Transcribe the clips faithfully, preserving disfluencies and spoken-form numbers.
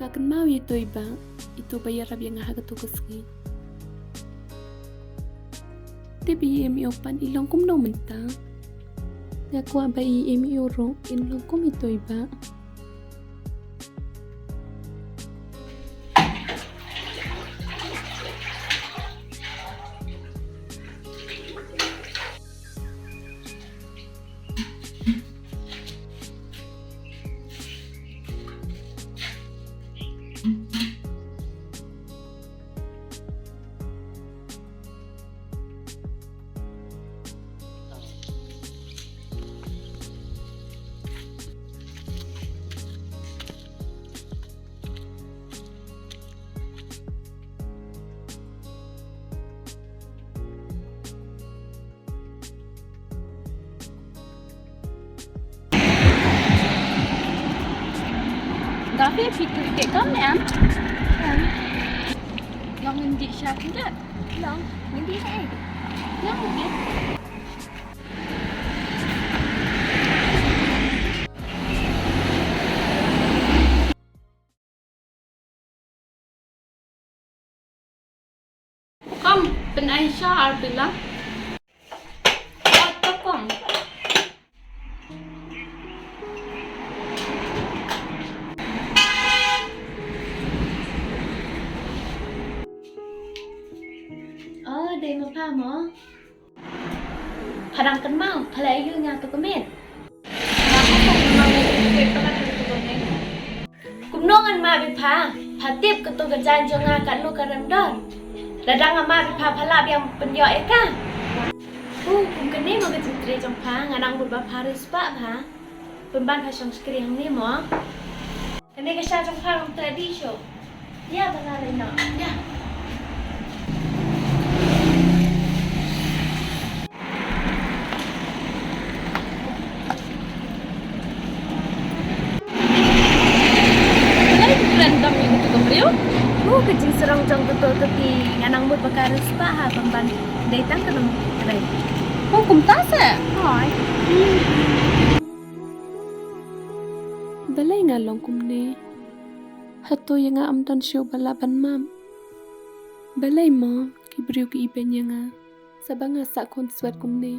Nga kynmaw ïa ito i bah, ito ba ïarap ïa nga ha kato ka sngi. Tip i em i o pat i long kumno mynta. Nga kwah ba i em i o ruh in long kum ito i bah. Dafi phi cricket kam ne em? Em. Long ngin dih sha cricket? Long, ngin dih eh. Long, okay. Kom, pynai sha ar pila. Kom, kom. Oh, dei ma pha mo. Pha dang kynmaw, pha la ïoh ïa nga kato ka miet. Kumno ngan map ïa pha? Pha tip kato ka jaiñ jong nga katno ka rem don. Lada nga map ïa pha, pha lah biang pynïoh ïa ka. Uh, kum kane mo ka jingtrei jong pha, nga nang mut ba pha riewspah bha. Pynban pha shong shakri hangne mo. Kane ka sha jong pha ruh treh dih shuh. Ïa, ba nga leit noh. Ïa. Balei phi kren tam ïa katu ka briew? Oh, ka jingsarong jong kato ka kti, nga nang mut ba ka riewspah ha, pynban dei tang ka nongtrei. Oh, kumta se? Hooid. Balei nga long kumne? Hato ïa nga ym don shuh ba lah ban map? Balei mo ki briew ki ibeiñ ïa nga, sa ba nga sah khun swet kumne?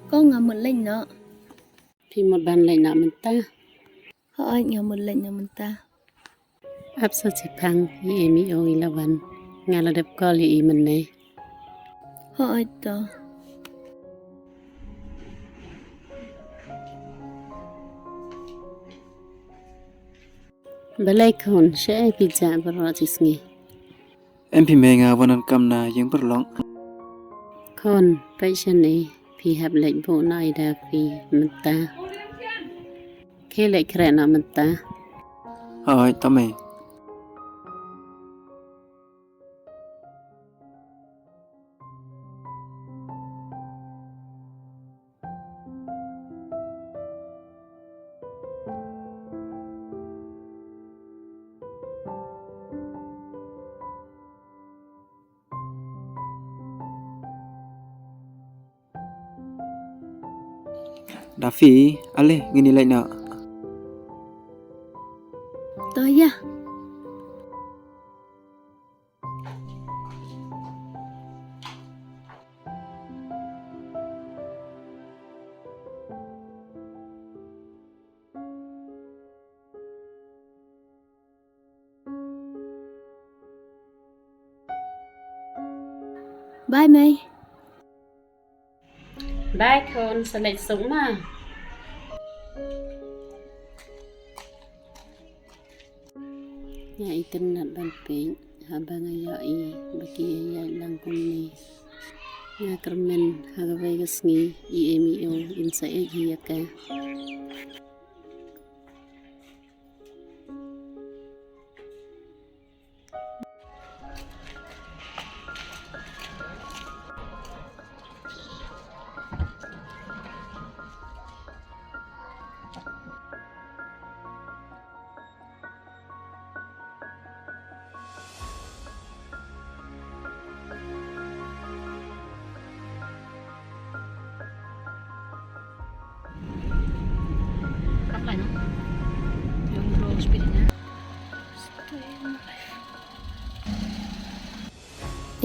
Ko, nga mut leit noh. Phi mut ban leit noh mynta? Hooid, nga mut leit noh mynta. Ap sa shiphang, i em i o i la wan. Nga la dep call ïa i mynne. Hooid to. Balei khun, shaei phi jah baroh shi sngi? Em phi mei, nga wan donkam na ïing paralok. Khun, peit shane, phi hap leit buh noh ïa Dafi mynta. Khie leit khreh noh mynta. Hooid to mei. Dafi, ale ngin ïa leit noh. To ïa. Bye mei. Bye khun, sa leit suk ma. Nga itynnad ban peit haba nga ïohi ba ki ïaid lang kumne. Nga kyrmen ha kawei ka sngi i em i o in sa ïeit hi ïa ka.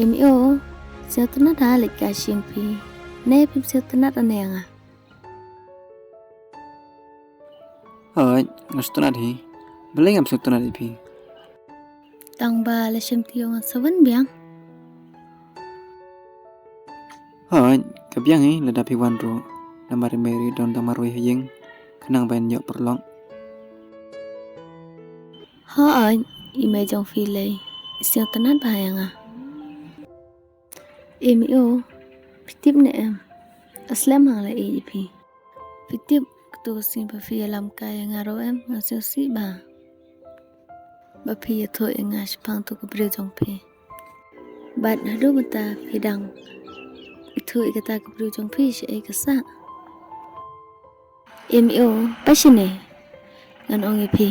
Em ïoh, sngewtynnat ha leit ka sha phi. Ne phim sngewtynnat ane ïa nga? Hooid, nga sngewtynnat hi. Balei ngam sngewtynnat ïa phi? Tang ba la shem taïew ngan sa wan biang. Hooid, ka biang hi lada phi wan ruh. Namar i Mary don tang marwei ha ïing, khnang ban ïoh paralok. Hooid, i mei jong phi lei i sngewtynnat bha ïa nga. Em ïoh, phi tip ne em, a slem hang la ïeit ïa phi. Phi tip, katu ka sngi ba phi ïalam kai ïa nga ruh em, nga sngewsih bha ba phi ïathuh ïa nga shaphang tu ka briew jong phi. Bad haduh mynta phi dang ithuh ïa kata ka briew jong phi shaei ka sah? Em ïoh, peit shane, ngan ong ïa phi,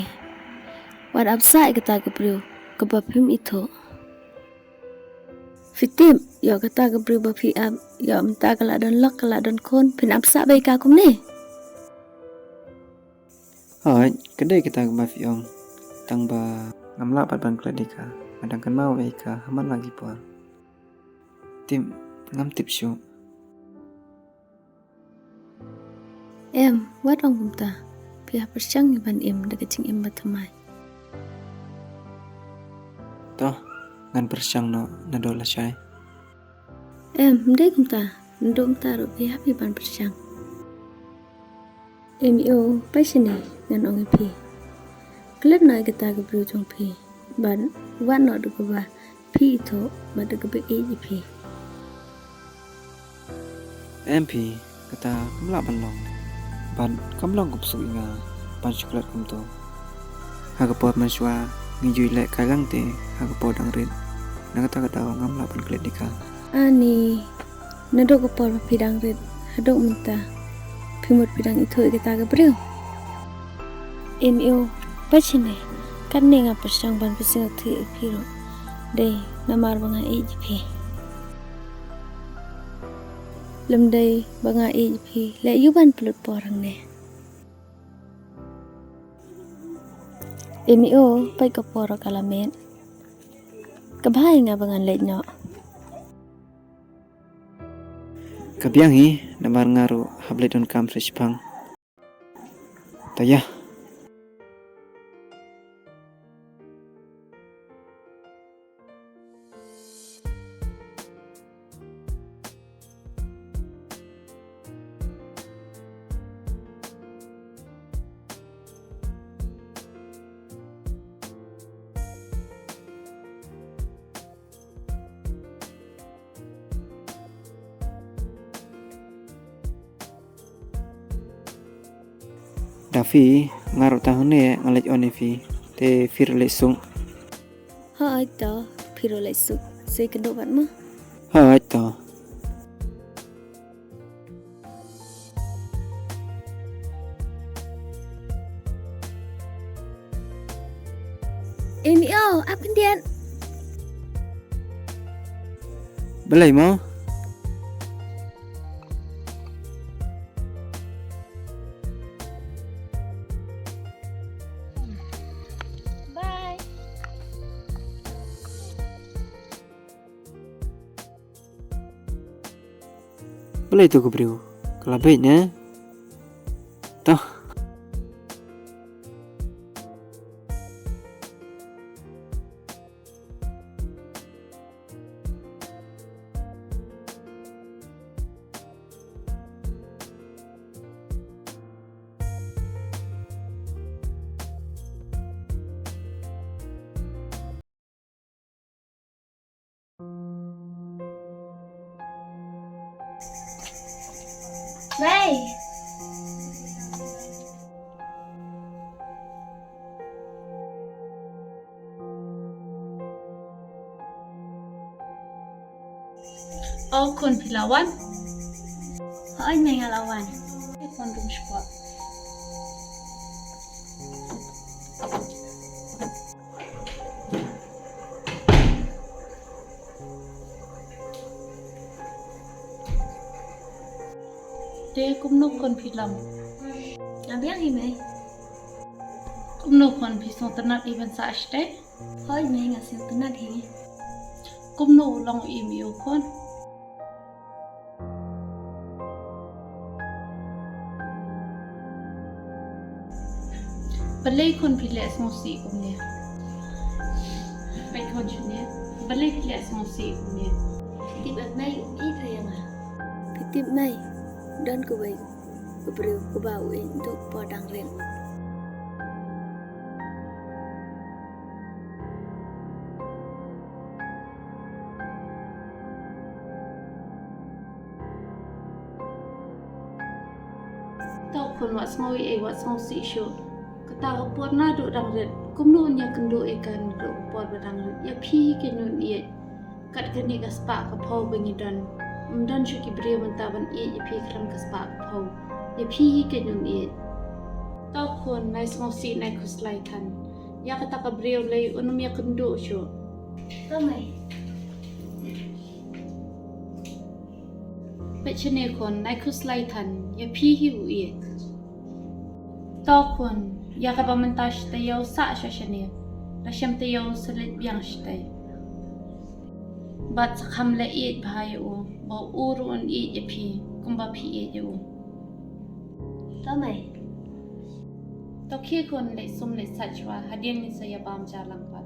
wat ap sah ïa kata ka briew kaba phim ithuh. Phi tip, ïoh kata ka briew ba phi ap, ïoh mynta ka la don lok, ka la don khun, phin ap sah beit ïa ka kumne? Hooid, ka dei kata kaba phi ong. Tang ba ngam lah pat ban klet ïa ka. Nga dang kynmaw ïa ka ha man la ki por. Tip, ngam tip shuh. Em, wat ong kumta. Phi hap pyrshang ïa ban im da ka jingim ba thymmai. To, ngan pyrshang noh naduh lashai. Em, ym dei kumta. Naduh mynta ruh phi hap ïa ban pyrshang. Em ïoh, peit shane, ngan ong ïa phi. Klet noh ïa kata ka briew jong phi. Bad wat noh da kaba phi ithuh bad da kaba ïeit ïa phi. Em phi, kata kam lah ban long. Bad kam long kumsuk ïa nga ban shu klet kumto. Ha ka por mynshuwa ngi ju ïaleh kai lang te ha ka por dang rit. Na kata ka daw ngam lah ban klet ïa ka. Ani, naduh ka por ba phi dang rit haduh mynta phi mut phi dang ithuh ïa kata ka briew? Em ïoh, peit shane, katne nga pyrshang ban pynsngewthuh ïa phi ruh. Dei namar ba nga ïeit ïa phi. Lym dei ba nga ïeit ïa phi, leh ïa u ban pynlut por hangne. Em ïoh, peit ka por ruh ka la miet. Ka bha ïa nga ba ngan leit noh. Ka biang hi, namar nga ruh hap leit donkam sa shiphang. To ïa. Da phi, nga ruh tang hangne nga leit on ïa phi, te phi ruh leit suk. Hooid to, phi ruh leit suk. Sa ïakynduh pat mo. Hooid to. Em ïoh, ap khyndiat. Balei mo? Bye. Balei tu ka briew ka la beit ne? Toh. Bye. O khun, phi la wan? Hooid mei, nga la wan. Phi wan rum spot. Te kumno khun, phi lam? Nga biang hi mei. Kumno khun, phi sngewtynnat hi ban sah shatei? Hooid mei, nga sngewtynnat hi. Kumno u long u im ïa u khun? Balei khun phi leh sngewsih kumne? Peit khun shane. Balei phi leh sngewsih kumne? Phi tip em mei, um ïeit re ïa nga. Phi tip mei, don kawei ka briew kaba u ïeit duh por dang rit. To khun, wat sngew ei ei, wat sngewsih shuh. Kata ka por naduh dang rit, kumno un ïakynduh ïa ka naduh ka por ba dang rit? Ïa phi hi keiñ un ïeit. Kat kane ka spah ka phew ba ngi don, ym don shuh ki briew mynta ban ïeit ïa phi khlem ka spah ka phew. Ïa phi hi keiñ un ïeit. To khun, nai sngewsih, nai khuslai than. Ïa kata ka briew lei un ym ïakynduh shuh. To mei. Peit shane khun, nai khuslai than, ïa phi hi u ïeit. To khun, ïa kaba mynta shi taïew sah sha shane, la shem taïew sa leit biang shatei. Bad sa kham leh ïeit bha ïa u, ba u ruh un ïeit ïa phi kumba phi ïeit ïa u. To mei. To khie khun, leit sum leit sait shuwa, hadien ngin sa ïa bam ja lang ba.